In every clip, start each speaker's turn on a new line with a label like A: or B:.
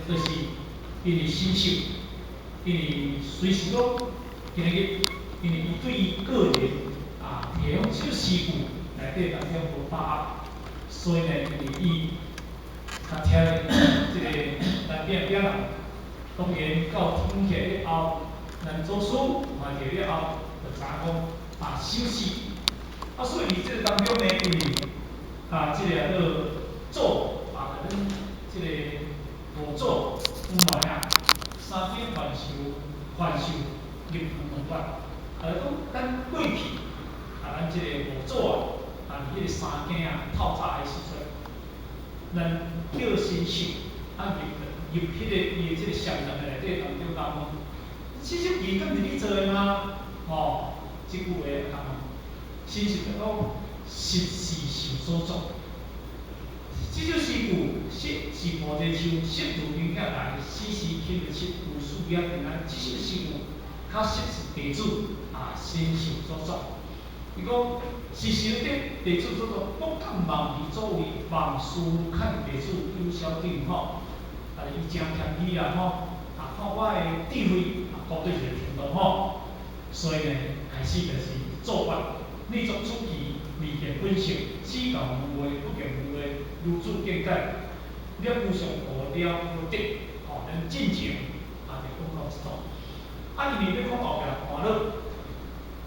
A: 就是因為神秀，因為隨時攏今日，因為伊對伊個人啊，提供這個詩句內底當中無把握，所以呢，因為伊較聽這個咱囝囝人，當然到天起了後，咱祖師嘛提了後，就知影講啊守死，啊所以佇這個當中呢，因為啊這個叫做祖啊，咱這個五祖有來啊，三經傳授傳授入門法，啊就講咱過去啊，咱這個五祖啊，啊佇彼個三更啊透早的時陣，咱叫神秀啊入入彼個伊的這個禪堂的內底當中講，這首偈敢是你做的嗎？吼，這句話講，神秀就講實是受所作。這首詩句，實是菩提樹，實如明鏡台，死時起日七，有事業平安。這首詩句確實是地主啊神秀所作。伊講是實的地主所作，不敢妄離所為，萬事看地主有小定吼。啊，伊誠謙虛啦吼，啊，看我的智慧啊，高對一個程度吼。所以呢，開始就是做法，你作此偈，未見本性，只教無話，不見無話，如此見解，了無上道了無得，吼，咱進前啊，就講到這段。啊，因為欲講後壁段落，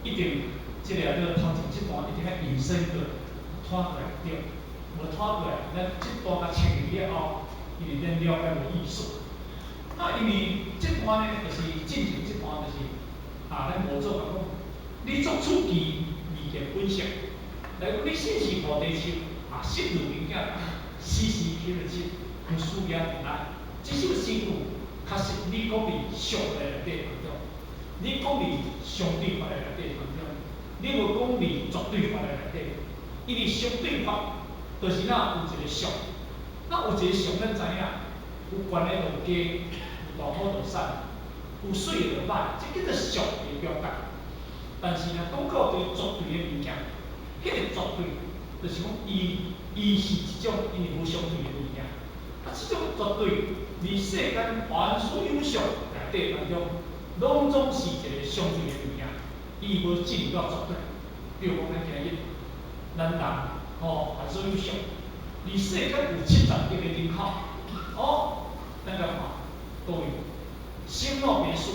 A: 一定這個叫頭前這段一定愛引申過，拖過來對，無拖過來，咱這段甲清去了後，因為咱了解無意思。啊，因為這段呢，就是進前這段就是，啊，咱五祖甲講，你作此偈，未見本性，來講你信是菩提樹，啊，實如明鏡台，死時起日七，有事業平安。這首詩句確實你講佇上帝內底當中，你講佇相對法的內底當中，你無講佇絕對法的內底，因為相對法就是若有一個相，那有一個相，咱知影，有懸的就有低，有大好就瘦，有媠的就歹，這叫做相的表達。但是若講到對絕對的物件，彼個絕對就是講伊伊是一種因為無相對的物件，啊，這種絕對佇世間凡所有相內底當中，攏總是一個相對的物件，伊無進入到絕對。比如講，咱今日咱人吼，凡所有相，佇世間有70億個人口，哦，咱來看，各位，生老病死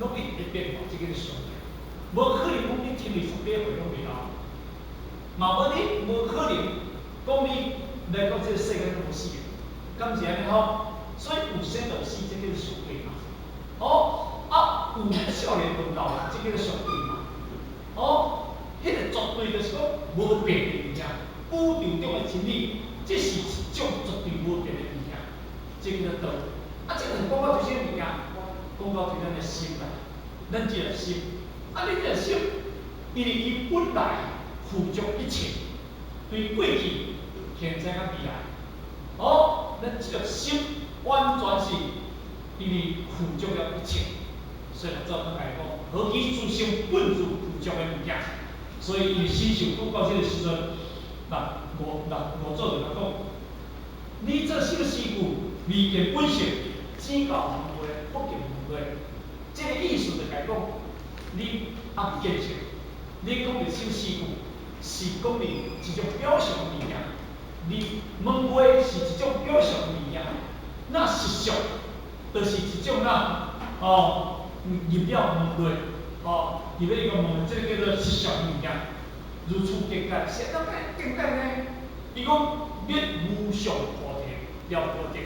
A: 攏一直變化，這叫做相對。無可能講你聽28歲攏袂老，嘛無你無可能講你來到這個世間攏無死的，敢是按呢吼？所以有生就有死，這叫做相對嘛。哦，啊有少年有老人，這叫做相對嘛。哦，彼個絕對就是講無變的物件，宇宙中的真理，這是一種絕對無變的物件，這叫做道。啊，這個講到對啥物件？講到對咱的心啦，咱這個心。啊，你這個心，因為伊本來具足一切，對過去、現在佮未來，哦，咱這個心完全是因為具足了一切，所以佛祖閣來講，何其自性本自具足的物件，所以伊神秀講到這個時陣，那五那五祖就共講，你這首詩句，未見本性，只教無話，不見無話，這個意思就共講，你猶未見性，你講的首詩句是講的一種表象的物件，你問話是一種表象的物件，那實相就是一種那哦入了門內，哦入了一個門，這個叫做實相的物件。如此見解，啥物見解呢？伊講滅無上菩提了無得，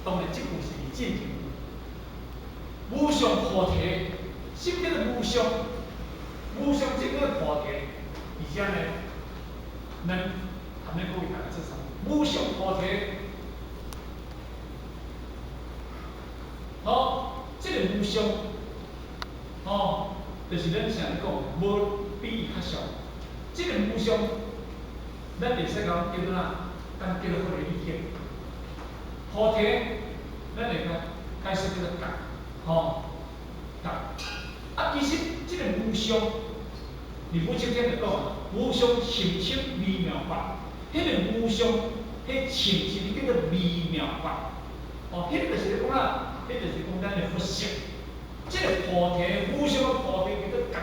A: 當然這句是進前句。無上菩提，什麼叫做無上？無上這個菩提，而且呢，咱後面各位大家做啥？無上菩提，好，這個無上，吼，就是咱成日講無比伊較上。這個無上，咱會使講叫做哪？當叫做佛的意境。菩提，咱會解釋叫做覺，吼，覺。啊，其實這個無上，佇武則天就講啊，無上甚深微妙法，彼個無上，彼深是叫做微妙法。哦，哦，彼個就是咧講啦，彼就是講咱的佛性。這個菩提無上的菩提叫做覺，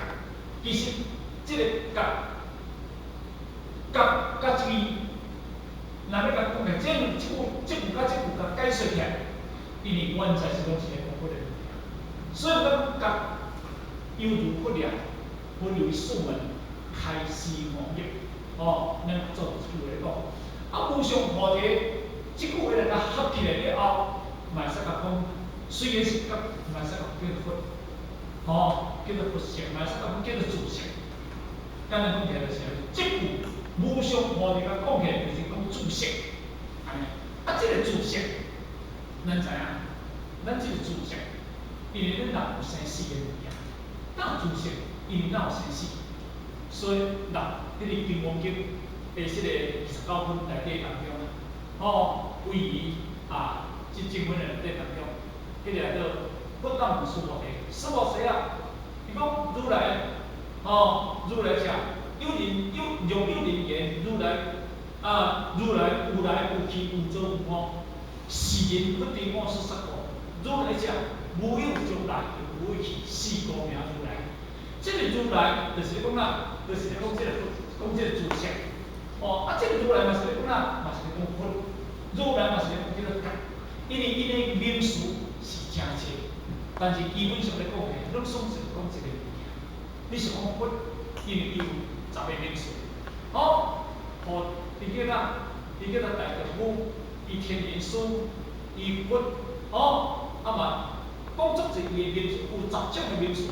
A: 其實這個覺，覺佮這個，若欲共講起來，這句佮這句共解釋起來，因為原在是攏是咧講佛的物件，所以講覺猶如佛了，佛為四門開示五業，哦，咱做一句話講，啊，無上菩提這句話來共合起來了後，嘛會使共講，雖然是覺，嘛會使共叫做佛，吼，叫做佛性，嘛會使共講叫做自性。簡單講起來就是，這句無上菩提共講起來就是講自性，按呢。啊，這個自性，咱知影，咱這個自性，因為咱人有生死的物件，哪有自性？因為哪有生死？所以人佇咧《金剛經》的這個29分內底當中啊，吼，位於啊，這經文的內底當中，彼個叫做佛答問須菩提，須菩提啊，伊講如來，吼，如來者，有人有若有人言，如來啊，如來有來有去有做有無？是人不知我所說故。如來者，無有將來，亦無有去，是故名如來。這個如來就是咧講啦，就是咧講這個佛，講這個自性。哦，啊，這個如來嘛是咧講啦，嘛是咧講佛。如來嘛是咧講叫做覺，因為𪜶的名詞是誠濟，但是基本上咧講起來，攏總是講一個物件。你是講佛，因為伊有十個名詞。哦，哦，伊叫啥？伊叫做大丈夫，伊天人師，伊佛，哦，啊嘛，講足濟伊的名詞，有十種的名詞，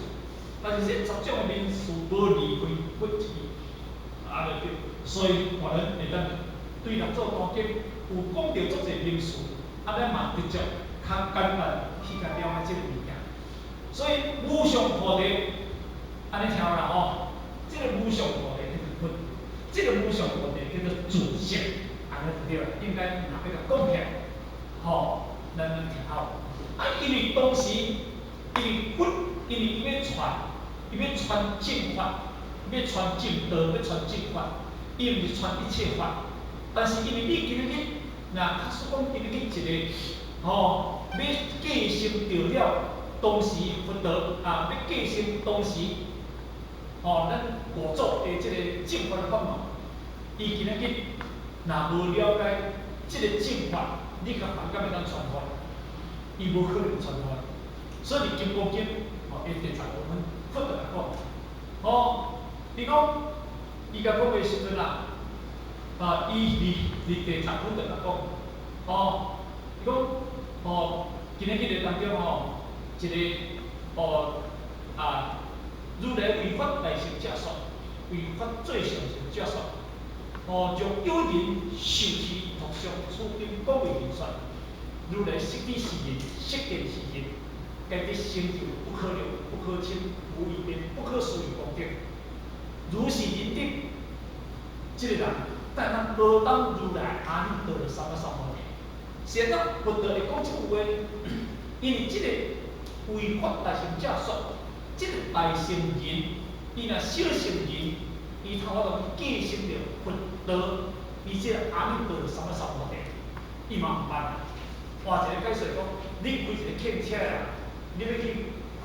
A: 但是這十種的名詞無離開佛一字，啊對。所以我們會當對六祖壇經有講著足濟名詞，啊，咱嘛直接較簡單去共了解這個物件。所以無上菩提，按呢聽有啦吼，這個無上菩提叫做佛，這個無上菩提叫做自性，按呢就對啦。應該若欲共講起來，吼，咱攏聽好。啊，因為當時，因為佛，因為伊欲傳，伊欲傳正法，欲傳正道，欲傳正法，伊毋是傳一切法。但是因為你今仔日，若假使講今仔日一個，吼，欲繼承著了當時佛道啊，欲繼承當時，吼，咱五祖的這個正法的法門，伊今仔日若無了解這個正法，你較煩敢會當傳予伊？伊無可能傳予你。所以佇《金剛經》吼，伊第十五分，佛就共講，吼，伊講，伊共講的時陣啊，啊，伊佇第十分就共講，吼，伊講，吼，今仔日當中吼，一個，哦，啊，如來為法大成者說，為法最上乘者說，哦，若有人受持讀誦此經廣為人說，如來悉知是人，悉見是人，皆得成就不可量、不可稱、無與邊、不可思議功德。如是人等，這個人，但當阿當如來阿耨多羅三藐三菩提。是按怎佛陀會講這句話？因為這個為法大乘者說，這個大乘人，伊若小乘人，伊頭法度繼承著佛道，伊這個阿耨多羅三藐三菩提，伊嘛毋捌。換一個解釋講，你開一個客車的人，你欲去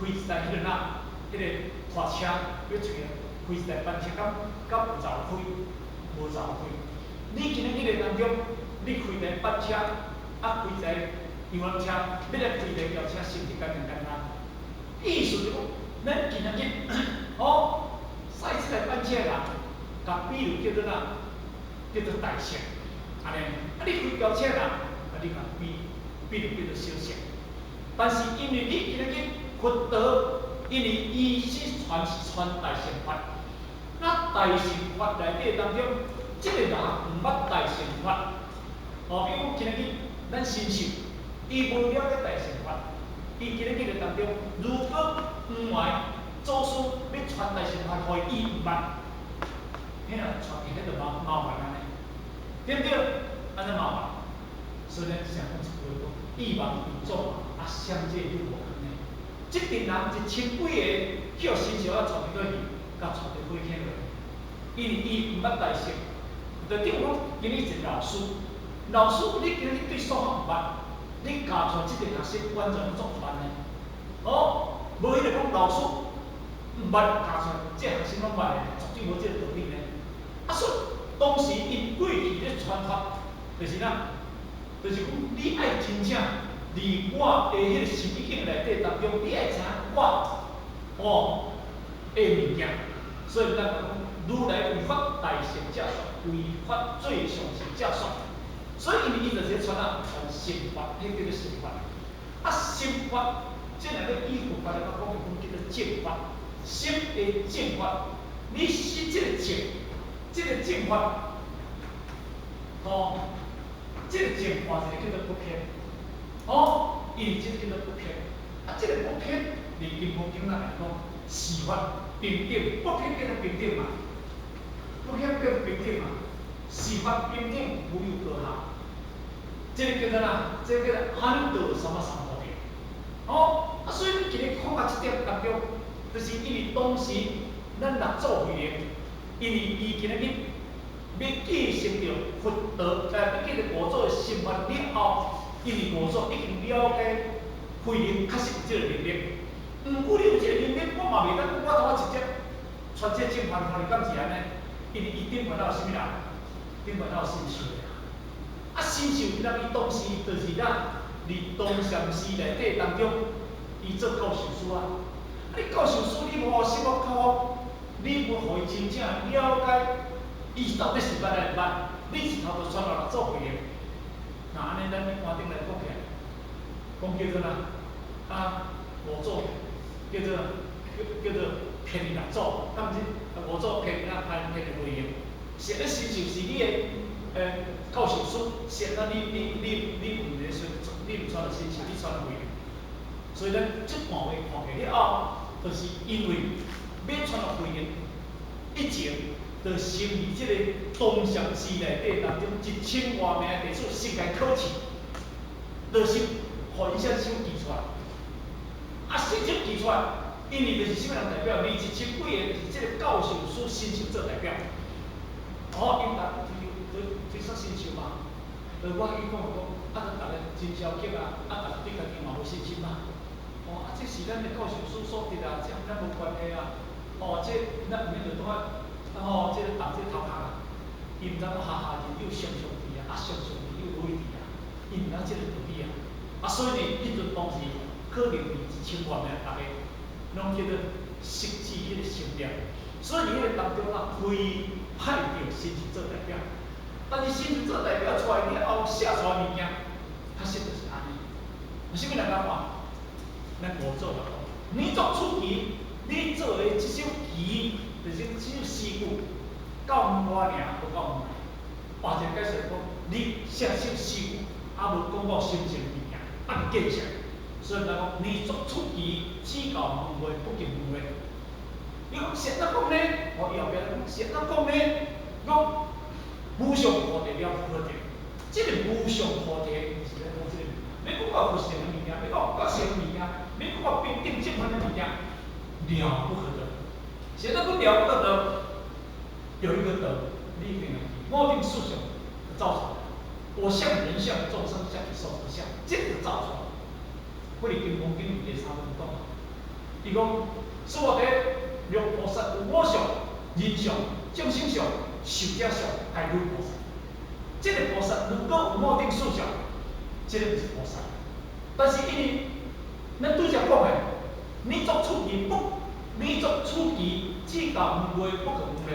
A: 開一台彼個哪，彼個拖車，欲揣開一台班車，敢敢有走開？無走開。你今仔日當中，你開一台班車，啊開一台遊覽車，欲來開一台轎車，是毋是簡單簡單？意思就講，咱今仔日，吼，駛這台班車的人，共比喻叫做哪？叫做大乘，按呢。啊，你開轎車的人，啊，你共比喻叫做小乘。但是因為你今仔日佛陀，因為伊是傳是傳大乘法，那大乘法內底當中，這個人毋捌大乘法，哦，比如講今仔日咱新秀，伊無了解大乘法，伊今仔日當中，如果毋愛祖師欲傳大乘法予伊，伊毋捌，彼若傳起來就麻麻煩按呢，對毋對？按呢麻煩。所以咱常講一句話講，欲望有祖，啊，雙者愈無共呢。這陣人一千幾個叫新秀仔帶佇倒去，共帶佇火坑內，因為伊毋捌大乘，就等於講今日一個老師，老師你今日對數學毋捌，你教出來這個學生完全做毋捌呢。哦，無彼個講老師毋捌教出來，這學生攏捌的，絕對無這個道理呢。啊，所以當時𪜶過去咧傳法，就是啥？就是講你愛真正佇我的彼個心意境內底當中，你愛知影我哦的物件。所以咱講如來為法大乘者說，為法最上乘者說。所以𪜶伊就是傳啊，傳心法，彼叫做心法。啊，心法，這若欲以佛法來講，講叫做正法，心的正法。你是這個正，這個正法，吼，這個正換一個叫做不偏，哦，伊這個叫做不偏。啊，這個不偏，佇金剛經內來講，四法平等，不偏叫做平等嘛，不偏叫做平等嘛，四法平等，無有高下。這個叫做啥？這個叫做阿耨多羅三藐三菩提。哦，啊，所以你今日看到這點當中，就是因為當時咱六祖慧能，因為伊今仔日欲繼承著佛道，欲繼承五祖的心法了後，因為五祖已經了解慧能確實有這個能力。毋過你有這個能力，我嘛袂當講我怎啊直接傳這個正法，予你敢是按呢？因為伊頂懸有啥物人？頂懸有神秀。啊，神秀伊當時就是咱佇東禪寺內底當中，伊做教授師啊。啊，你教授師，你無予心法教，你無予伊真正了解，伊到底是捌抑毋捌？你一頭就傳予六祖慧能。那按呢，咱一般頂來講起來，講叫做啥？啊，五祖叫做叫叫做騙六祖，敢毋是？五祖騙啊，騙騙慧能。是咧，神秀是你的教授師，是啊，你毋咧說，你毋傳予神秀，你傳予慧能。所以咱這段話看起了後，就是因為欲傳予慧能，以前就成為這個東禪寺內底當中1000外名的弟子先共考試，就是予伊寫手記出來。啊，寫手記出來，因為就是啥物人代表？你1000幾个就是這個教授師神秀做代表。哦，𪜶逐推推推說神秀嘛，就我去講講，啊，就逐个真消極啊，啊，逐个對家己嘛無信心嘛。哦，啊，這是咱的教授師所得啊，這和咱無關係啊。哦，這咱毋免就拄啊，吼，這個動這個頭殼啊，伊毋知講下下人有常常治啊，啊常常治有無治啊，伊毋知這個道理啊。啊，所以呢，彼陣當時可能佇1000外名，逐个攏叫做失去彼個信念，所以佇彼個當中啊，推派著神秀做代表。但是神秀做代表出來了後，寫出來物件，確實就是按呢。啥物人敢看？咱五祖來講，你作處棋，你做的這首棋，就是這首詩句，到我爾無夠難。或者解釋講，你寫首詩句，猶無講到心性物件，猶未見識。所以來講，你作處棋，只到門外不及門外。你講是按怎講呢？我後壁講是按怎講呢？講無上菩提了不可得，這個無上菩提毋是咧講這個物件，欲講到佛性的物件，欲講覺性的物件，欲講到平等正法的物件，了不可得。是按怎講了不可得？有一個得，你一定會記。五蘊四相造出來，我相、人相、眾生相、壽者相，這個造出來。彼個金剛經第三品講，伊講說我佇若菩薩有我相、人相、眾生相、壽者相，皆名菩薩。這個菩薩如果有五蘊四相，這個毋是菩薩。但是因為咱拄才講的，你作處棋不，你作處棋只到門外不可門內，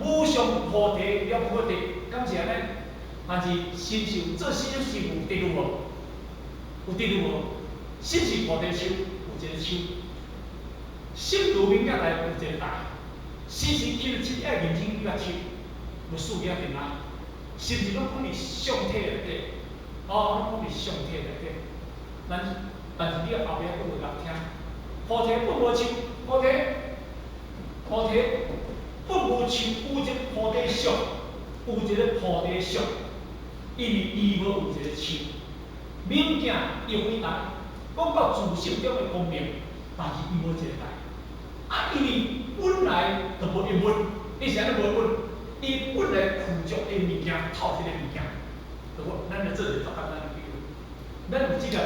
A: 無上菩提了不可得，敢是按呢？還是神秀做神秀有得路無？有得路無？神是菩提樹，有一個樹。心如明鏡內有一個台，時時起了七愛認真去甲樹，無事業平安。甚至攏講佇相體內底，哦，攏講佇相體內底。咱但是你後壁閣無共聽，菩提本無樹，菩提菩提本無樹，有一個菩提相，有一個菩提相，因為伊無有一個樹。明鏡亦非台，講到自性中的光明，但是伊無一個台。啊，因為本來就無一物，伊是按呢無一物，伊本來具足的物件，透這個物件，就我咱來做一個足簡單的比喻。咱有這個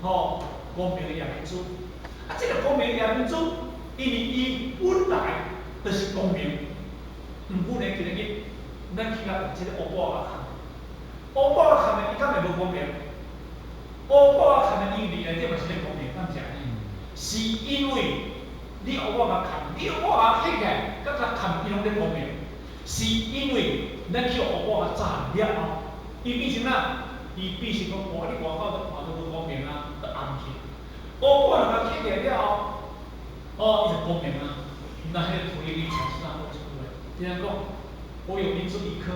A: 吼光明的夜明珠，啊，這個光明的夜明珠，因為伊本來就是光明，毋過呢，今日咱去共這個烏布仔崁，烏布仔崁的伊敢會無光明？烏布仔崁的伊內底嘛是咧光明，敢毋是？是因為你烏布仔崁，你烏布仔彼起來，佮共崁伊攏咧光明，是因為咱去烏布仔炸了後，伊變成哪？伊變成講，哇！你外口都看都無光明啊，都暗去。烏布仔若共起來了後，哦，伊就光明啊。那彼個圖靈伊產生哪講出來？怎樣講？我有明珠一顆，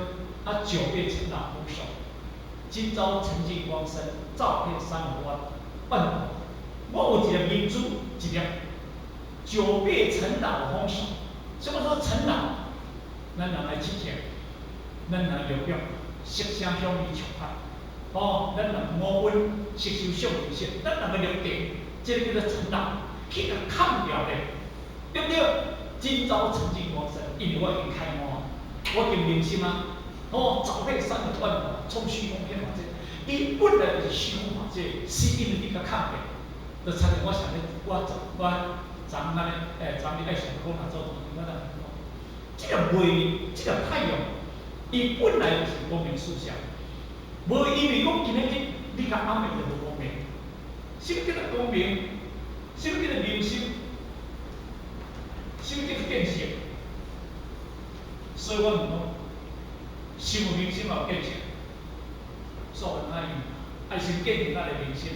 A: 啊，久變塵勞風霜。今朝塵盡光生，照遍山河萬萬。我有一個明珠，一粒，久變塵勞風霜。什麼叫塵勞？咱人來七情，咱人六欲，色聲香味觸法。哦，咱人五蘊色受想行識，咱人的六塵，這個叫做塵勞，去共崁掉咧，對不對？今朝塵盡光生，因為我已經開悟啊，我已經明心啊。哦，照遍山河萬物，沖虛空遍法界。伊本來就是虛空法界，是因為你共崁掉，就親像我上日我昨我昨昏安尼，昨暝愛上講若做，我來講，這個袂，這個太陽，伊本來就是光明四射。無因為講今仔日你較暗的就無光明，什麼叫做光明？什麼叫做明心？什麼叫做見性？所以我問講，心有明心嘛有見性，所以愛愛先見性，才來明心，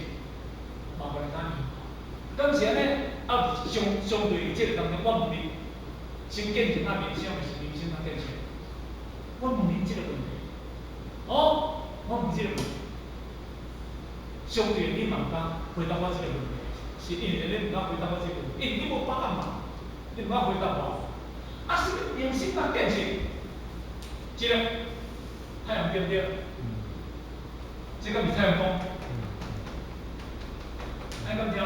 A: 嘛無來講。敢是按呢？啊，相相對於這個當中，我問你，先見性啊明心，抑是明心啊見性？我問恁這個問題，哦。我問這個問題，相對你嘛毋敢回答我這個問題，是因為你毋敢回答我這個問題，因為你無答案嘛，你毋敢回答我。啊，什麼明心啊見性？這個太陽對毋對？這個毋是太陽光？按呢敢對？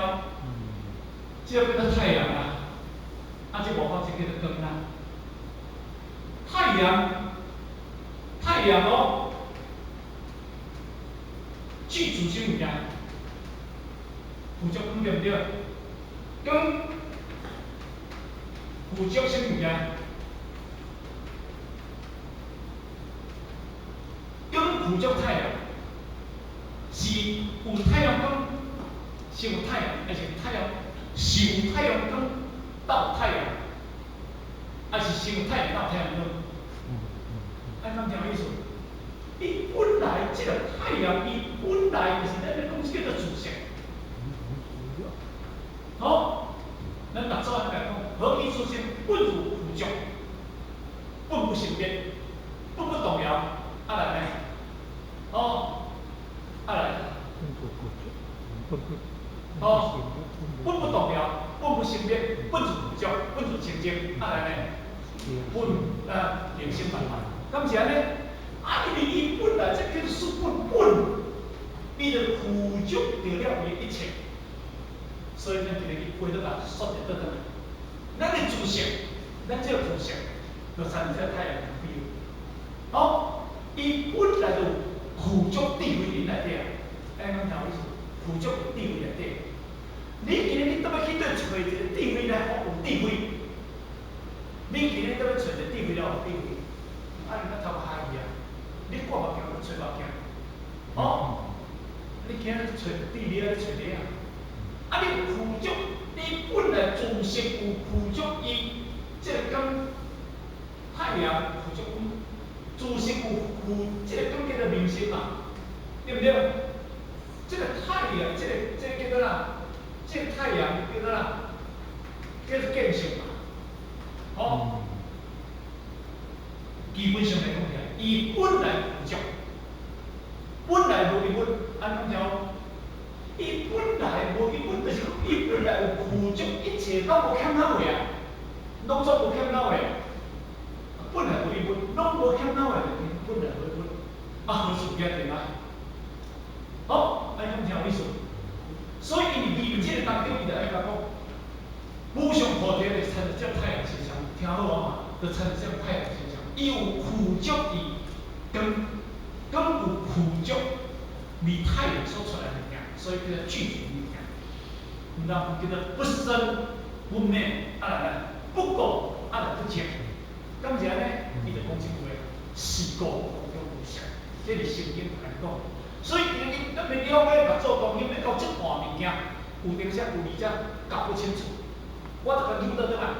A: 這個叫做太陽啊，啊，這外口這叫做光啊。太陽，太陽哦。具足啥物件？具足光對毋對？光具足啥物件？光具足太陽，是有太陽光，是有太陽，還是太陽？是有太陽光到太陽，還是先有太陽到太陽光？按呢敢聽有意思？伊本來這個太陽，伊本來就是咱咧講叫做自性。好，咱六祖按呢講，何其自性，本自具足，本不生滅，本不動搖。啊來呢？哦，啊來。哦，本不動搖，本不生滅，本自具足，本自清淨。啊來呢？本啊，靈性萬法，敢是按呢？啊，因為伊本來這叫做本本，伊就具足著了伊一切，所以咱今日去回倒來，煞一倒轉來，咱的自性，咱這個自性，就親像這個太陽比喻。哦，伊本來就具足智慧佇內底啊，按呢敢聽有意思？具足智慧內底。你今日你倒欲去佗揣一個智慧來予有智慧？你今日倒欲揣一個智慧來有智慧？啊，你較頭殼去啊！你掛目鏡就揣目鏡，哦，你今日揣智慧啊，揣啥啊？啊，你有具足，你本來自性有具足伊，這個光太陽具足光，自性有具這個光叫做明心嘛，對毋對？這個太陽，這個叫做啥？這個太陽叫做啥？叫做見性嘛，哦。基本上來講起來，伊本來具足，本來無一物，按呢講？伊本來無一物，就是講伊本來有具足一切，攏無欠哪位啊？攏總無欠哪位？本來無一物，攏無欠哪位？本來無一物，啊，何處惹塵埃？好，按呢講有意思。所以伊佇這個當中，伊就愛共講，無上菩提就親像這太陽親像，聽好啊嘛，就親像這太陽親像。伊有具足伊光，光有具足離太陽所出來的物件。所以叫做具足物件。毋通叫做不生不滅，啊來來不垢，啊來不淨。敢是按呢？伊就講這句話：是故空中無相，這是聖經來講。所以今日咱袂了解佛祖當今欲到這段物件，有當時有二者搞不清楚。我就共扭倒轉來，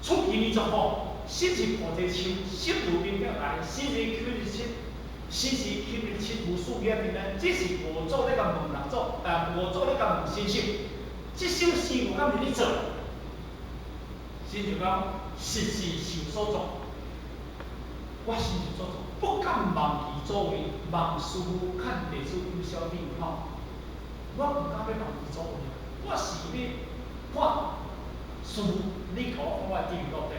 A: 出其二十吼，心是菩提樹，心如明鏡台，時時起日七，時時起日七無數業平安，這是五祖咧共問六祖，五祖咧共問神秀，這首詩有敢是你做？神秀講，實是受所作，我神受所作，不敢妄其祖位，望師父勸弟子有小弟吼，我毋敢欲妄其祖位，我是欲看師父，你共我講我的智慧到底。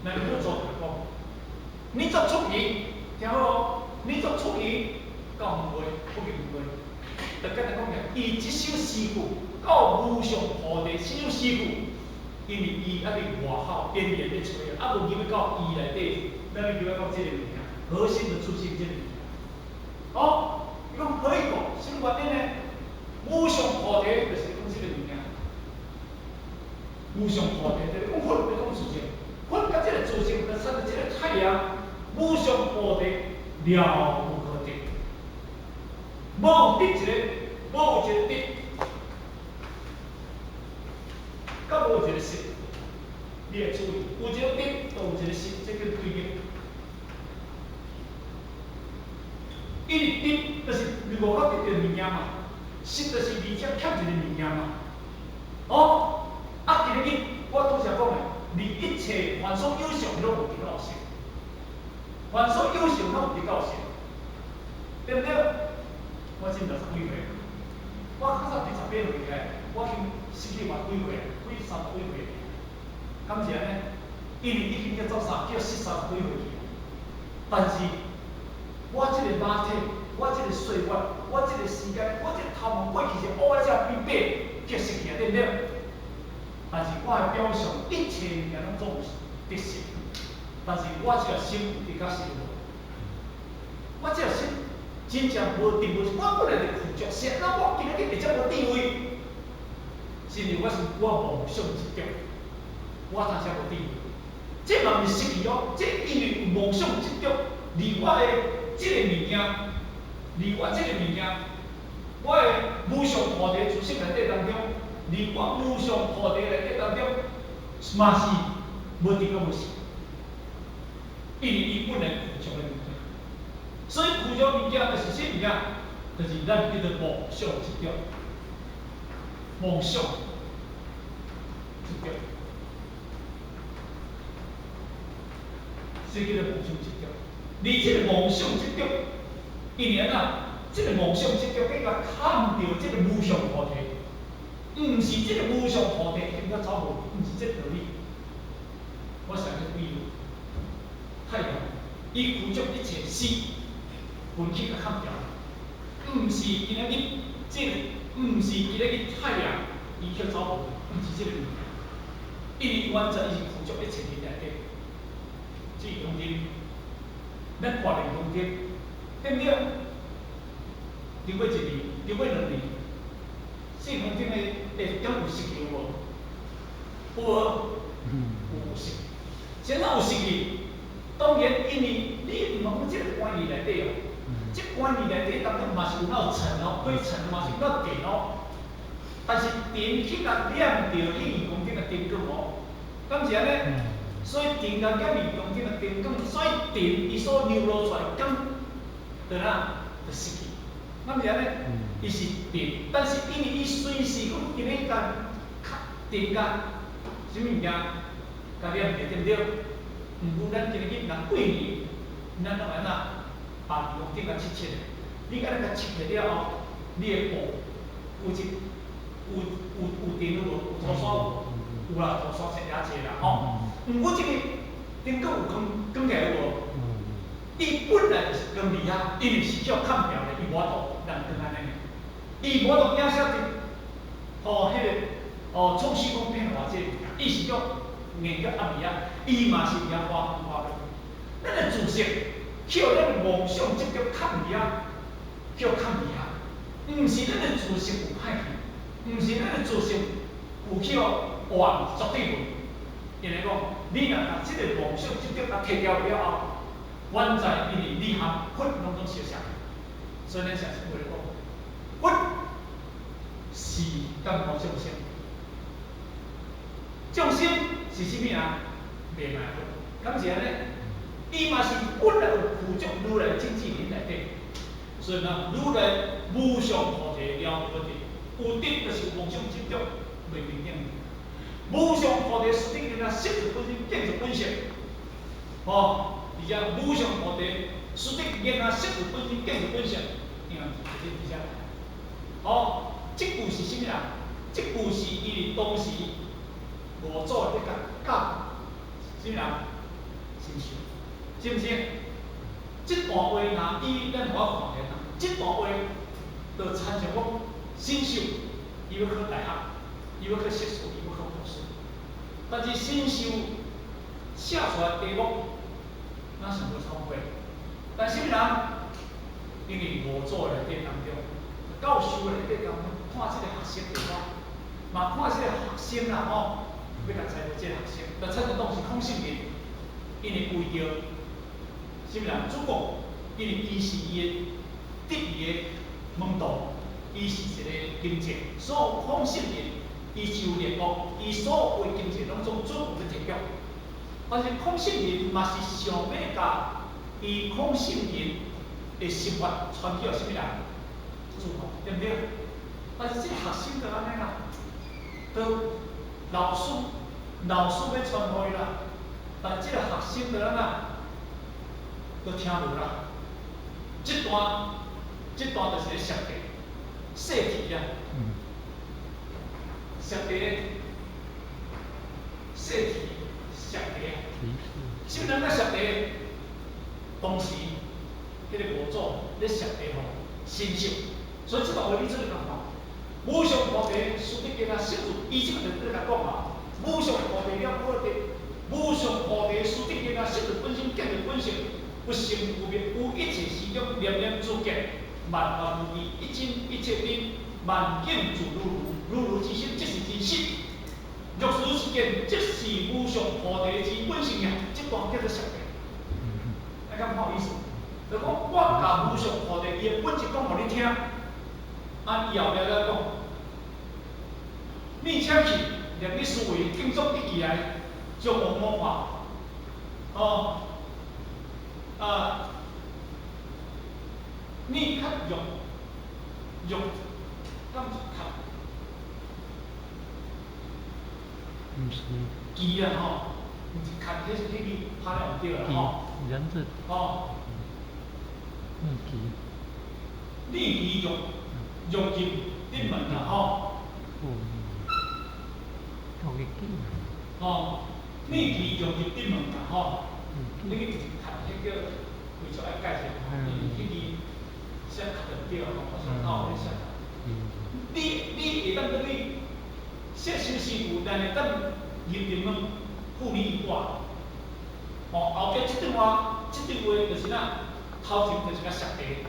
A: 來，五祖就講，你作出去，聽好哦，你作出去，到問話，不去問話。就簡單講起來，伊這首詩句到無上菩提這首詩句，因為伊猶佇外口邊緣咧揣，猶無入去到伊內底，咱欲入去到這個物件，核心的自性這個物件。哦，伊講何以故？什麼原因呢？無上菩提就是講這個物件。無上菩提就是講佛欲講自性，佛佮這個自性，就親像這個太陽，無上菩提了不可得，無得一個，無一個得，佮無一個失，你會注意，有一個得，就有一個失，這叫對立。因為得就是你無法得著物件嘛，失就是二者欠一個物件嘛。哦，啊，今日我拄才講的，離一切凡所有相，攏有得到失。凡所有相，攏有得到失，對毋對？我今六十幾歲，我較早佇18歲起來，我已經失去偌幾歲，幾三十幾歲。敢是按呢？因為已經叫做啥？叫失三十幾歲去。但是，我這個肉體，我這個歲月，我這個時間，我這個頭毛過去是烏仔才變白，叫失去啊，對毋對？但是我的表象一切物件攏總有得失，但是我這個心有得佮失無？我這個心真正無定無，我本來就具足，是按怎我今仔日會遮無智慧？是因為我是我妄想執著，我才遮無智慧。這嘛毋是失去哦，這因為有妄想執著，離我的這個物件，離我這個物件，我的無上菩提自性內底當中，離我無上菩提內底當中，嘛是無得佮無失，因為伊本來具足的物件，所以具足物件就是啥物件？就是咱叫做妄想執著，妄想執著，所以叫做妄想執著。離這個妄想執著，因為按怎？這個妄想執著變甲看著這個無上菩提，毋是這個無上菩提已經較走無，毋是這個道理。我上個比喻，太陽，伊具足一切是分去共砍掉，毋是今仔日這個，毋是今仔日太陽，伊去走無，毋是這個物件。因為原則伊是具足一切的內底，這是講真，咱掛念講真，對毋對？經過一年，經過兩年，四空頂的會敢有失去無？有無？有失。啥物有失去？當然，因為你毋通講這個關係內底哦，這關係內底當中嘛是有那塵哦，灰塵嘛是有那電哦。但是電去共染著彼熒光燈的燈光哦，敢是按呢？所以電共染熒光燈的燈光，所以電伊所流露出來敢，就哪就失去。敢是按呢？伊是電，但是因為伊隨時閣佇咧共電共啥物物件，共染著，對毋對？毋過咱今日若過年，咱攏按怎？把熒光燈共切切，你按呢共切下了後，你的布有一有有有電有無？有塗刷無？有啦，塗刷是也濟啦吼。毋過這個燈閣有光光起來有無？伊本來就是光佇遐，因為是叫砍掉的，伊無法度人光按呢。伊無法度影射佇吼彼個哦創世講變偌濟物件，伊是叫硬叫壓佇遐，伊嘛是佇遐發光發熱。咱的知識，去予咱的妄想執著崁佇遐，叫抗議啊！毋是咱的知識有歹去，毋是咱的知識有去予換絕對無。因為講，你若共這個妄想執著共提掉了後，原在因為你和佛攏總相像，所以咱常常會講，佛是感無眾生，眾生是啥物人？袂賣佛，敢是按呢？伊嘛是本來有具足如來正智靈內底，所以呢，如來無上菩提了無得，有得就是妄想執著袂平等。無上菩提實頂見啊，色就本身，見就本性，吼，而且無上菩提實頂見啊，色就本身，見就本性，這樣子，這這吼，這句是啥物人？這句是伊佇當時五祖咧共教，啥物人？神秀，是毋是？這段話若以咱我看來，這段話就親像講神秀，伊欲考大學，伊欲考碩士，伊欲考博士，但是神秀寫出來題目，若是無創過。但是啥物人？因為五祖內底當中，教授內底當中，看這個學生對我，嘛看這個學生啦吼，欲共猜這個學生，但親像當時孔聖人，因為為著啥物人？子貢，因為伊是伊的得意的門徒，伊是一個經濟，所以孔聖人伊就列國，伊所有的經濟攏總子貢咧提供。但是孔聖人嘛是想欲共伊孔聖人的心法傳去予啥物人？子貢，對毋對？但是這個學生就按呢啦，都老師老師欲傳予伊啦，但這個學生就按怎？都聽無啦。這段這段就是咧釋題，釋題啊，釋題，釋題，釋題啊。啥物人咧釋題？當時彼個五祖咧釋題予神秀，所以這段話你做咧共看。無上菩提實得見啊，色住，伊這個就咧共講啊。無上菩提了無得，無上菩提實得見啊，色住本身見著本性，不生不滅，無一切時中念念自見，萬法如意，一真一切真，萬境自如如，如如之心即是真實。若此是見，即是無上菩提之本性呀。這段叫做釋題。你敢看有意思？就講我共無上菩提伊的本質講予你聽，啊，伊後壁閣講，你請去念你思維，靜坐一起來，將王魔化，哦，啊，你較欲欲，敢是較？
B: 毋是。
A: 記啊吼，毋是較，彼是彼字拍了毋對啦吼。
B: 人字。
A: 吼。
B: 逆記。
A: 逆記欲欲入頂門啦吼。吼，逆記欲入頂門啦吼。彼個就是較，彼叫非常愛解釋吼，因為彼字寫較毋對吼，我上頭咧寫。你你會當轉去設修師傅，但會當入頂門付你一卦。吼，後壁這段話，這段話就是哪？頭前就是共釋題，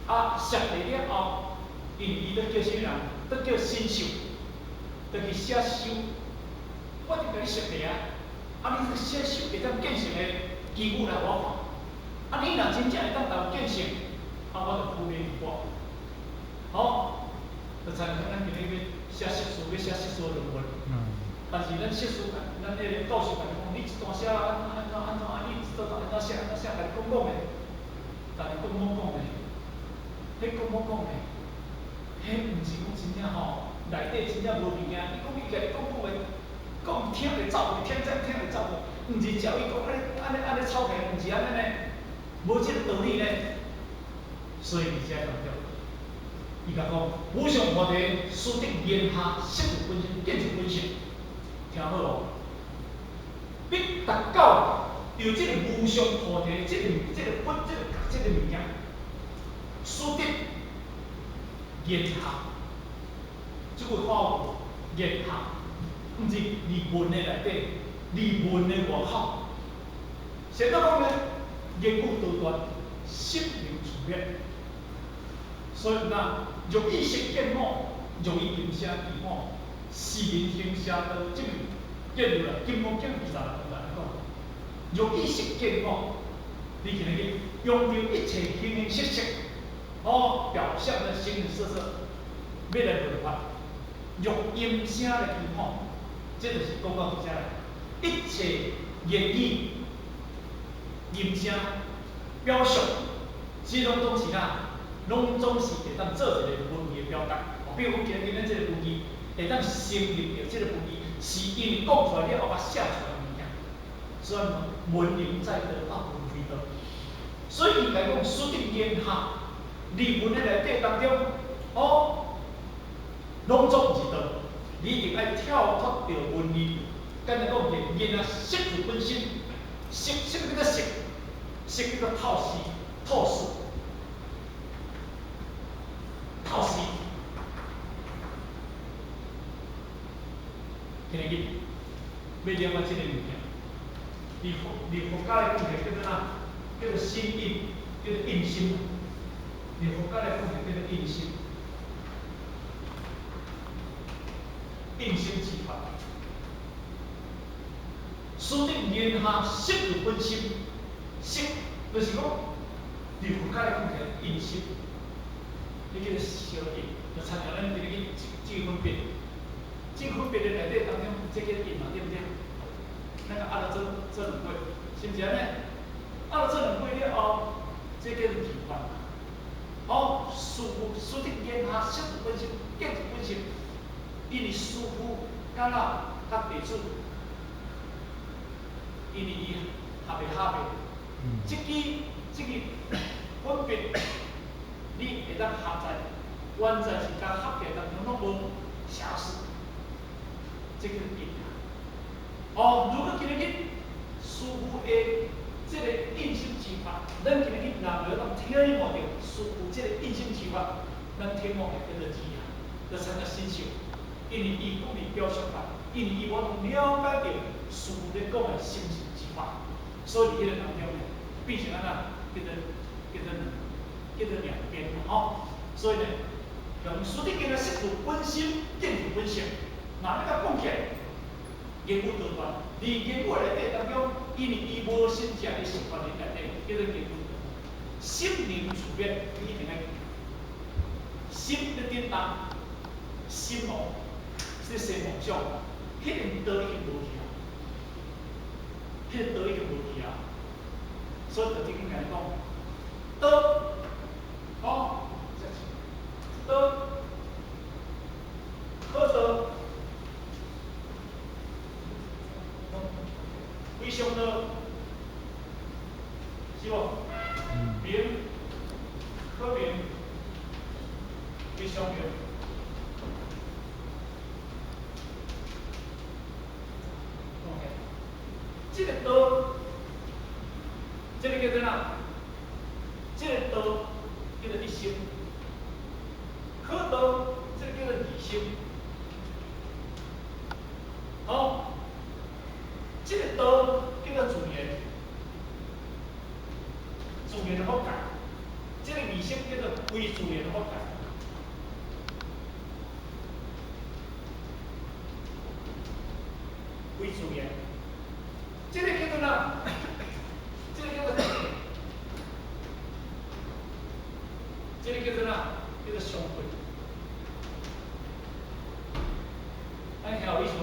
A: 啊，釋題了後，因為伊咧叫啥物人？咧叫神秀，就去寫修。我佇共你釋題啊，啊，你寫修會當見成的機遇來我看。啊，你若真正會當達見成，啊，我就付你一卦。好，就親像咱今日欲寫碩士，欲寫碩士論文。但是咱碩士，咱彼个教授共你講，你這段寫按怎按怎按怎，啊，你這段按怎寫按怎寫，共你講講的。但是講某講的，彼講某講的，彼毋是講真正吼，內底真正無物件。伊講伊共你講講話，講聽就走去，聽這聽就走去，毋是照伊講按呢按呢按呢抄起來，毋是按呢呢，無這個道理呢。所以佇遮當中，伊共講無上菩提實得言下色就本身，見就本性，聽好無？欲達到著這個無上菩提，這個這個本這個這個物件，實得言下，這句話有言下，毋是佇門的內底，佇門的外口。先怎講呢？言語道斷，心靈自滅。所以若若意識見我，若以音聲記我，是人行邪道，這個結論啦，《金剛經》26章來講，若意識見我，你今日用著一切形形色色，哦，表象的形形色色，欲來聞法，用音聲來記我，這就是講到這來，一切言語、音聲、表象，這攏總是啥？攏總是會當做一個文字的表達。比如講，今日咱這個文字會當成立著這個文字，是因為講出來了後，才寫出來的物件。所以文能載道，啊文非道。所以伊來講，書頂言下，佇文的內底當中，哦，攏總毋是道。你一定愛跳脫著文字。簡單講，言啊，色字本身，色色叫做色，色叫做透視，透視。透視，今日欲了解這個物件，佇佛教來講，叫做啥？叫做心印，叫做印心。佇佛教來講，叫做印心。印心之法。書頂言下色字本身，色就是講，佇佛教來講，叫印心。你叫做相應，就親像咱今日去這個分別，這個分別的內底當中，這叫印嘛，對毋對？咱個壓了做做兩過，是毋是按呢？壓了做兩過了後，這叫做二法。哦，師父師頂言下色字本身，見字本身，因為師父甲咱甲弟子，因為伊合袂合袂，這支這個分別。你會當合在，完全是共合起來當中攏無瑕疵，這叫印。哦，如果今日去師父的這個印心之法，咱今日去若無當體悟著師父這個印心之法，咱體悟會叫做智啊，就參加信受，因為伊講的表象法，因為伊無通了解著師父咧講的心性之法，所以佇彼個當中呢，變成按怎叫做兩邊吼，所以呢，用書頂經的色度本身，見字本性，若欲共講起來，言語道斷。佇言語內底當中，因為伊無真正的習慣內底，叫做言語道斷。心靈處變，你一定愛心咧振動，心哦，咧生夢想，彼個道已經無去啊，彼個道已經無去啊。所以就這經共你講，道。哦，道，可道，非常道，是無？明，可明，非常明。OK，這個道，這個叫做啥？這個道。叫做一心，可道，這個叫做二心。好，這個道叫做自然，自然的法界。這個二心叫做非自然的法界。非自然，這個叫做啥？這個叫做。這個叫做啥？叫做相對。按聽有意思無？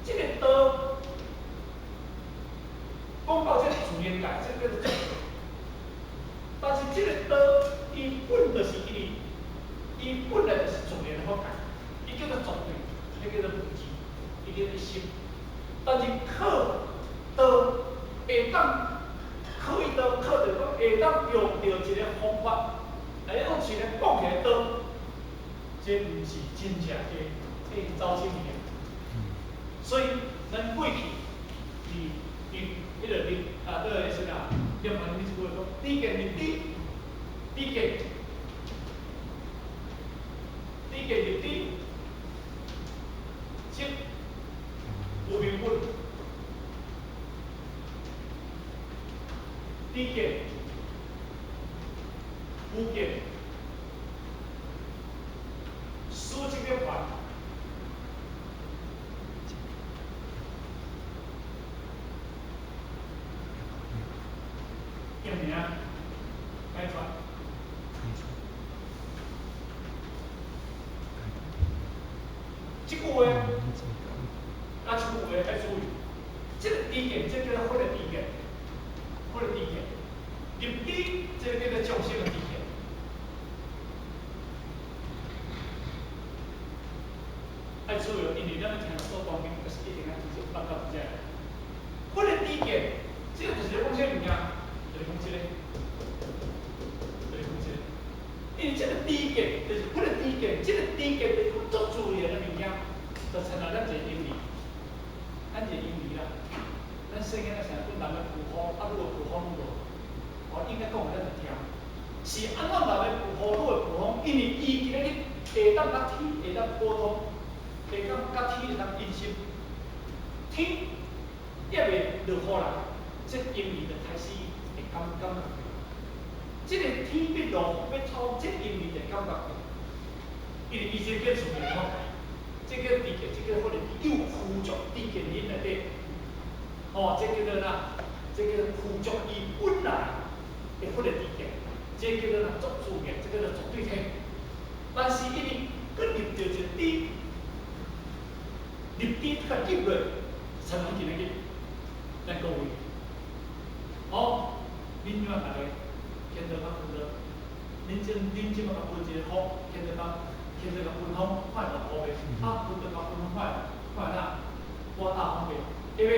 A: 這個道，講到這個自然界，這個叫做絕對。但是這個道，伊本就是因為，伊本來就是自然的法界，伊叫做絕對，伊叫做無記，伊叫做心。但是靠道會當，可以道靠著講會當用著一個方法。來用一個講起來道，這毋是真正的會走進去。所以咱過去佇佇彼個佇啊，對個啥物念完彼一句話講，知見入知，知見，知見入知，即無明本，知見，無見。這句話，啊，這句話愛注意，這個知見，這叫做佛的知見，佛的知見。入知，這個叫做眾生的知見。愛注意，因為咱聽所講經，就是一定愛直接捌到這。佛的知見，這個就是咧講啥物件？就是講這個，就是講這個。因為這個知見，就是佛的知見，這個知見就是講足自然的物件，就親像咱一個嬰兒，咱一個嬰兒啦，咱細囝仔時陣阮人咧抱風，啊，愈會抱風愈無，哦，應該講咱就聽。是按怎人咧抱風，愈會抱風，因為伊今仔日會當佮天會當溝通，會當佮天會當印心，天抑未落雨來，這嬰兒就開始會感覺。這個天欲落雨欲透，這嬰兒就感覺著，因為伊這個叫自然法，這叫知見，這叫法的有附著知見佇內底，吼，這叫做哪？這叫做附著伊本來的佛的知見，這叫做哪？足自然，這叫做絕對體。但是因為閣入著一個知，入知閣入落，才能今仔日，咱各位，哦，恁這擺逐家。天道甲分道，恁這擺共分一個風，天道共分風，看會落雨袂？啊，分道共分風，看會哪？刮大風袂？對袂？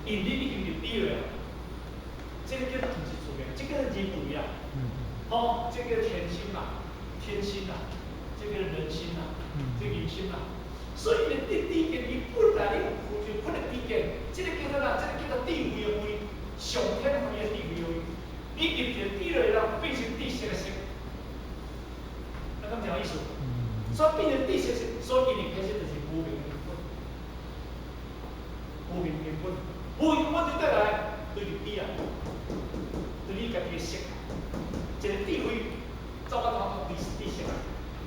A: 因為你已經入知了，這個叫做毋是自然，這個叫人為啊。吼，這個叫天心啦，天心啦，這個人心啦，這個人心啦。所以你知見，伊本來你有附著佛的知見，這個叫做哪？這個叫做智慧的慧，上天慧的智慧的慧。你入一個知落來，變成知識的識，啊，敢有意思？所以變成知識識，所以伊開始就是無明的根本，無明根本，無明根本就帶來對入知啊，對你家己的識，一個智慧走到頭知知識啊，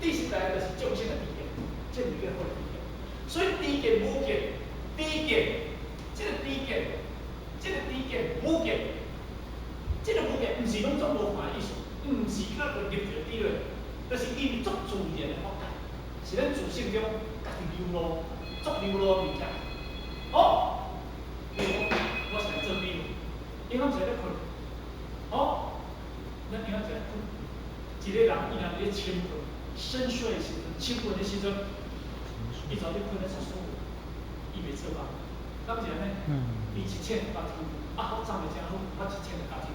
A: 知識來就是眾生的知見，這就叫佛的知見。所以知見無見，知見，這個知見，這個知見無見。這個無見，毋是攏總無看的意思，毋是閣入著知落，就是因足自然的法界，是咱自性中家己流露、足流露的物件。哦，比如講，我先來做比喻，因為我是咧睏，哦，咱因為是咧睏，一個人伊若佇咧深睏、深睡的時陣，深睏的時陣，伊就咧睏咧足舒服，伊袂做夢，敢是按呢？伊一醒就甲天，啊，我站得誠好，我一醒就甲天。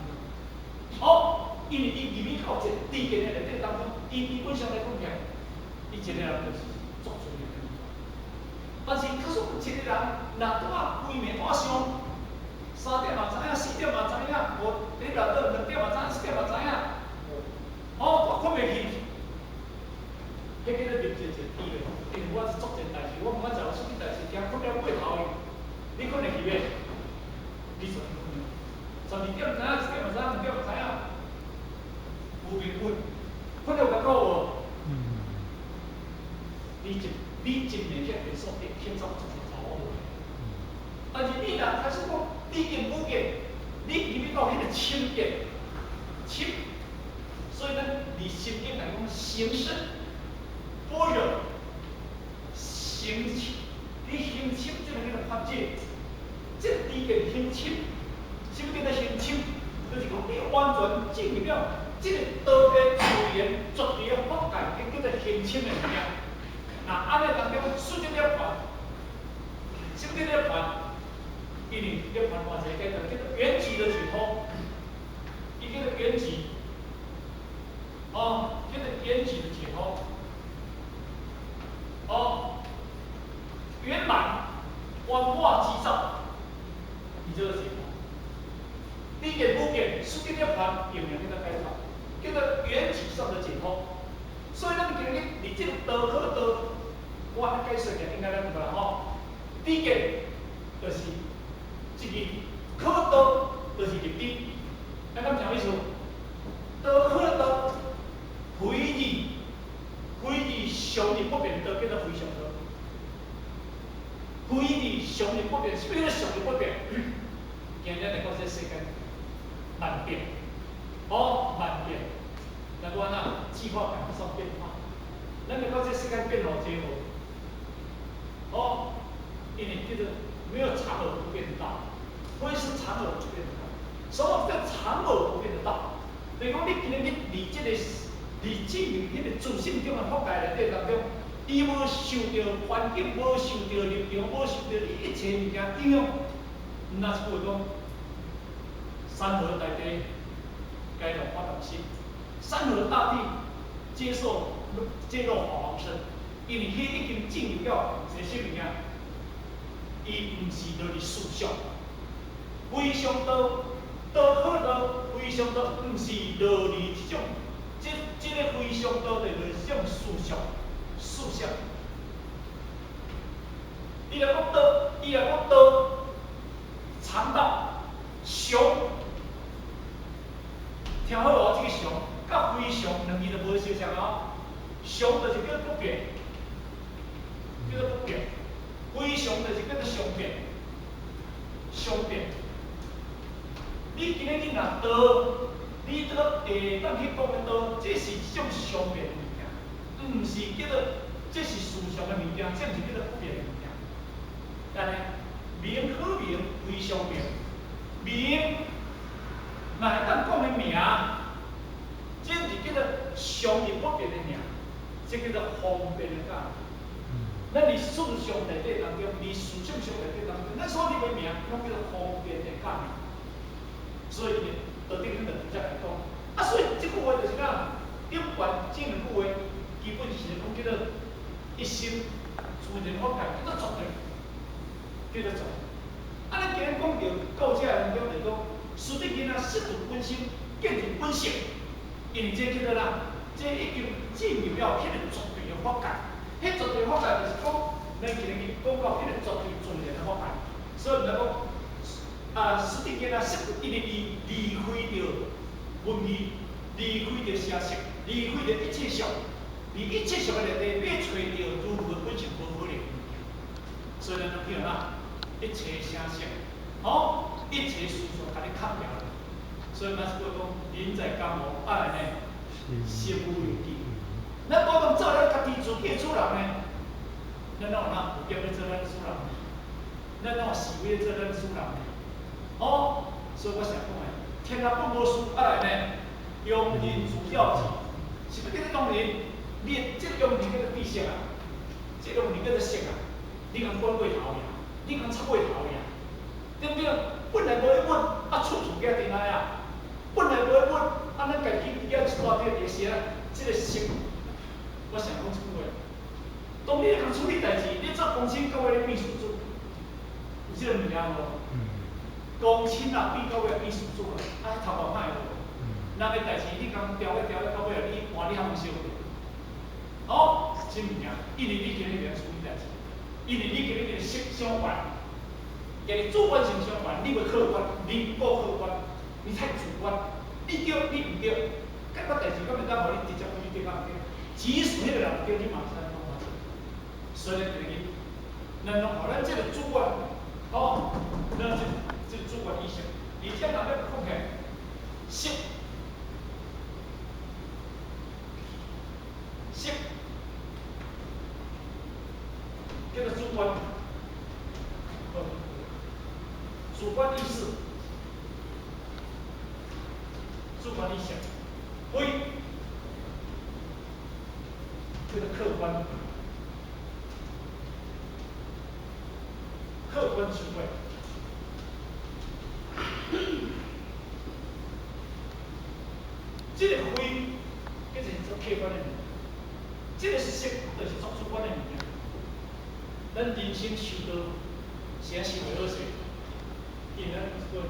A: 哦，因為伊入去到一個知見的內底當中，伊基本上來講起來，伊一個人就是足自然的。但是，假使有一個人，若拄仔規暝拄仔想，3點嘛知影，4點嘛知影，無佇內底2點嘛知影，4點嘛知影，哦，我睏袂去，彼叫做入一個知咧。因為我是做一件代誌，我毋管做啥物代誌，驚睏了過頭去，你睏會去袂？你就睏。12點知影，1點嘛知影，2點嘛知影，無明睏，睏了有感覺無？你一暝去便所得，去走足濟走無。但是你若開始講知見無見，你入去到彼個深見，深，所以咱佇心經來講，行深般若，行深，你行深這個叫做法界，這個知見行深。什麼叫做行深？就是講你完全進入了這個道的自然絕對的法界，叫做行深的物件。那按呢當中，出這涅槃，什麼叫涅槃？因為涅槃嘛一個簡單，叫做圓寂的解脫，伊叫做圓寂，哦，叫做圓寂的解脫，哦，圓滿圓滿之道，伊叫做解脫。知見無見，出這涅槃，永遠叫做解脫，叫做緣起上的解脫。所以咱今日佇這個道可道，我解說起來應該咱有啦吼。知見就是一個可道，就是入知。咱敢啥意思？道可道，非二，非二常日不變道，叫做非常道。非二常日不變，啥物叫做常日不變？今日來講這世間萬變，哦，萬變，那講哪？計劃趕不上變化。咱來講這世間變偌濟無？哦，因為叫做沒有常而不變的道，非是常而不變的道。什麼叫常而不變的道？就是講你今日你佇這個佇進入彼個自性中的法界內底當中，伊無受著環境，無受著立場，無受著你一切物件影響。若是話講，山河大地皆落法王身，山河大地接受皆落法王身，因為彼已經進入了一個啥物件？伊毋是落佇思想，非常道，道可道，非常道，毋是落佇這種，這個非常道就是這種思想，思想。伊若講道，伊若講道，常道，常，聽好哦，這個常，佮非常兩字就無相像哦。常就是叫不變，叫做不變；非常就是叫做常變，常變。你今日你若道，你這個會當去講的道，這是一種常變的物件，毋是叫做這是思想的物件，這毋是叫做不變的物件。但呢，名可名，非常名，名，若會當講的名，這是叫做常而不變的名，這叫做方便的教。咱佇思想內底當中，佇思想上內底當中，咱所立的名，攏叫做方便的教。所以呢，道德經就直接來講，啊，所以這句話就是講，頂懸這兩句話，基本是講叫做一心自然法界，叫做絕對，叫做絕對。啊，咱今日講著到這當中，就是講，實質囡仔失去本心，見著本性，因為這叫做啥？這已經進入了彼個絕對的法界。彼絕對法界就是講，咱今日講到彼個絕對自然的法界，所以毋知講。啊，實質囡仔失，因為伊離開著文字，離開著聲色，離開著一切相，佇一切相的內底，欲揣著如何本性無可能。所以咱攏叫啥？一切聲色，吼，一切思想，共你卡掉。所以咱是講，人在江湖，愛呢，身不由己。咱無當做咱家己自己的主人呢？咱哪有哪有權欲做咱主人？咱哪有思維做咱主人呢？哦，所以我成講的，天下本無事，啊來呢，庸人自擾之。啥物叫做庸人？你的這個庸人叫做知識啊，這個庸人叫做識啊，你共管過頭爾，你共插過頭爾，對毋對？本來無咧穩，啊處處寄定來啊，本來無咧穩，啊咱家己伫遐一大堆伫寫，這個識，我成講這句話。當你咧共處理代誌，你做公親到尾咧變事主，有這個物件無？公親啊，變到尾變事主啊，啊，頭路歹無？人的代誌你共調咧調咧到尾啊，你換你通燒著。哦，這物件，因為你今日袂處理代誌，因為你今日是識相懸，今日主觀性相懸，你袂客觀，你不夠客觀，你太主觀，你對，你毋對，這個代誌敢會當予你直接講你對敢毋對？即使彼個人毋對，你嘛會使講法。所以咱今日，咱攏予咱這個主觀，哦，咱這主觀意識，而且若欲講起來，識，識，叫做主觀，主觀意識，主觀意識，非，叫做客觀，客觀智慧。這個非，叫做做客觀的物件；這個識，就是做主觀的物件。咱人生修道，啥修會好勢？因為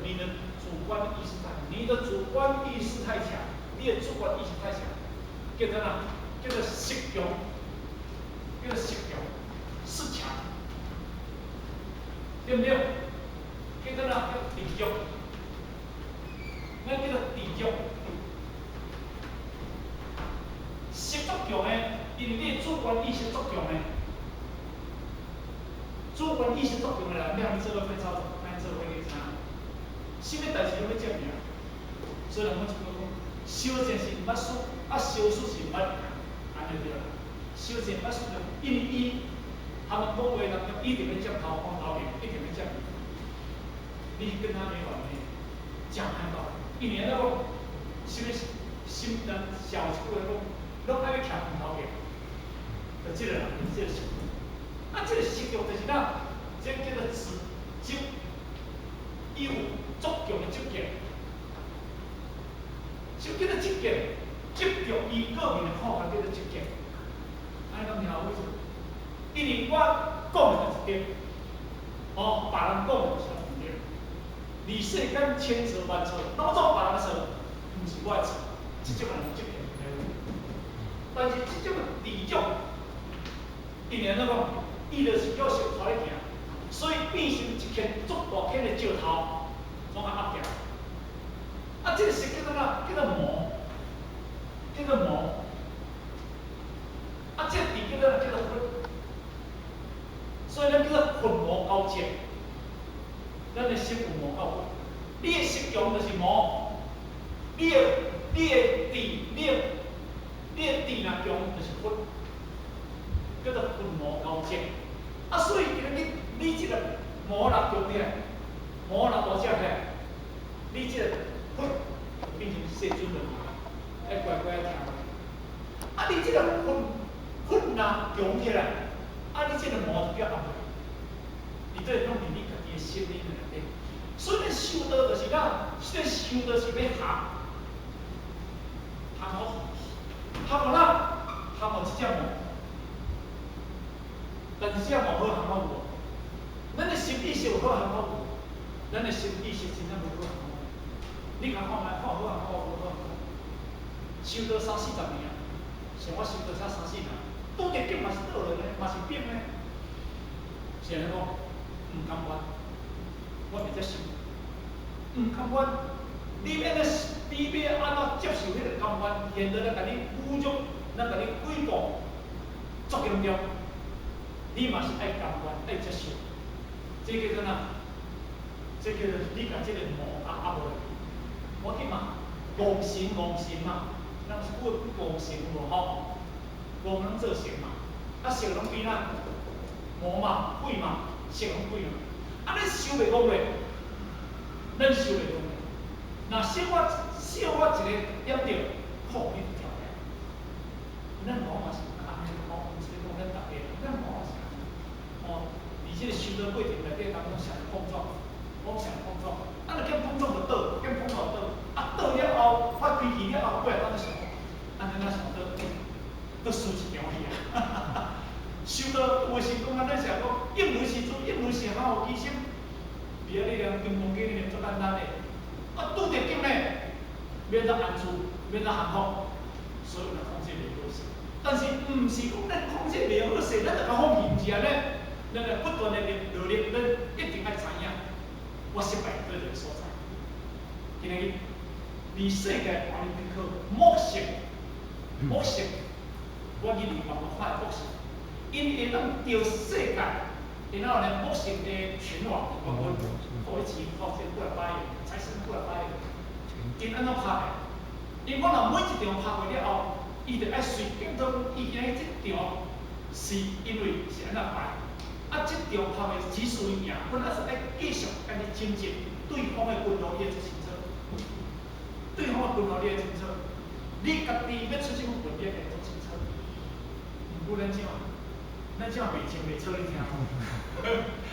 A: 你的主觀意識太，你的主觀意識太強，你的主觀意識太強，叫做啥？叫做識強，叫做識強，識強，對毋對？叫做啥？叫執著，咱叫做執著。識足強的，因為你的主觀意識足強的，主觀意識足強的人，欲按怎做欲操作，按做欲去啥？啥物代誌攏欲證明。所以人講一句講，相戰是毋捌輸，啊相輸是毋捌贏，按呢對啦。相戰毋捌輸，因為伊他們講話當中一定欲佔頭，風頭前，一定欲佔。你跟他沒完沒了，講歹道理。因為按怎講，啥物心人小一句話講，攏愛欲徛風頭前，就這個人，這個習慣。啊，這個習慣就是啥？這叫做執執，伊有足強的執見。什麼叫做執見？執著伊個人的看法叫做執見。按呢敢聽有意思？因為我講的就是對，哦，別人講的就是毋對。離世間千錯萬錯，攏總別人錯，毋是我的錯。這種人執見但是這種智障，因為按怎講，伊就是叫石頭咧行，所以變成一片足大片的石頭，創啊壓行。啊，這個是叫做啥？叫做魔，叫做魔。啊，這個智叫做叫做佛，所以咱叫做佛魔交戰。咱的心有魔佮佛，你的識強就是魔，你的智，你的智若強就是佛，叫做佛魔交戰。啊，所以今日你這個魔若強起來，魔若大隻起來，你這個佛就變成細准了，愛乖乖聽話。啊，你這個佛佛若強起來，啊，你這個魔就叫壓落。你這攏佇你家己的心理內底。所以咱修道就是啥？這個修道是欲學，學好，學予哪？學予這隻魔。但是這隻魔好含好無？咱的心意識有好含好無？咱的心意識真正無好含好。你共看覓，看好含好無好含好？修道三四十年啊，像我修道才三四年，拄著境嘛是倒落呢，嘛是變呢。是按怎講？毋甘願，我袂接受。毋甘願，你欲按怎接受彼個甘願？現在咧共你侮辱，咱共你毀謗，足嚴重，你嘛是愛甘願，愛接受。這叫做啥？這叫做你共這個魔壓壓落來。無要緊嘛，戇神戇神嘛，咱是講戇神有無吼？戇攏做神嘛，啊色攏變哪？魔嘛，鬼嘛，色攏鬼嘛。啊，咱受袂戇咧，咱受袂戇咧。若小可小可一個點著，好，你就跳起來。咱魔嘛是按呢吼，毋是咧講咱逐個，咱魔嘛是按呢。哦，佇這個修道過程內底當中，常碰撞，攏常碰撞。啊，若兼碰撞就倒，兼碰撞就倒。啊，倒了後發脾氣了後，過來當想，按呢哪想倒，閣輸一場去啊！修道有的時講啊，咱是講應如是做，應如是好有機心。佇遐你念金剛經，你念足簡單的。啊，拄著境呢，免怎安住，免怎含苦，所以咱控制袂好勢。但是毋是講咱控制袂好勢，咱就共放棄，毋是按呢。咱愛不斷的努力，咱一定愛知影，我失敗佗一个所在。今仔日，佇世界奧林匹克，模式，模式，我去佇網路看模式，𪜶會當著世界，然後呢，模式的拳王冠軍，予伊錢，予這幾若百億，財神幾若百億，𪜶按怎拍的？𪜶講若每一場拍過了後，伊就愛隨變做伊今日這場是因為是按怎排，啊，這場拍的只屬於贏，阮還是愛繼續共伊精進，對方的軍路你會足清楚，對方的軍路你會清楚，你家己欲出這份拳，你會足清楚。毋過咱這咱這袂清袂楚，你聽無？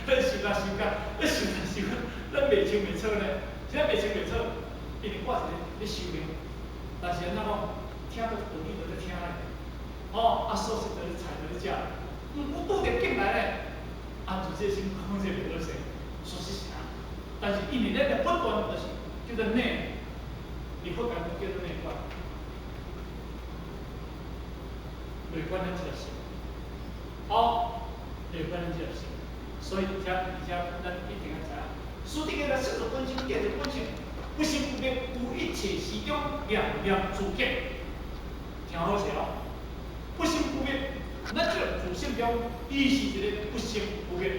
A: 咱想啊想甲，咱想啊想，咱袂清袂楚呢？啥袂清袂楚？因為我一個咧修煉，但是按怎講，聽到道理就咧聽咧，吼，啊，素食就咧菜就咧食，毋過拄著境來咧，啊，就這心控制袂好勢，事實是按呢。但是因為咱咧不斷就是叫做內，佇佛教叫做內觀，內觀咱這個心，好，內觀咱這個心，所以遮而且咱一定愛知影，書頂個來說著本性，見著本性，不生不滅，於一切時中念念自見，聽好勢哦，不生不滅，咱這個自性中，伊是一個不生不滅。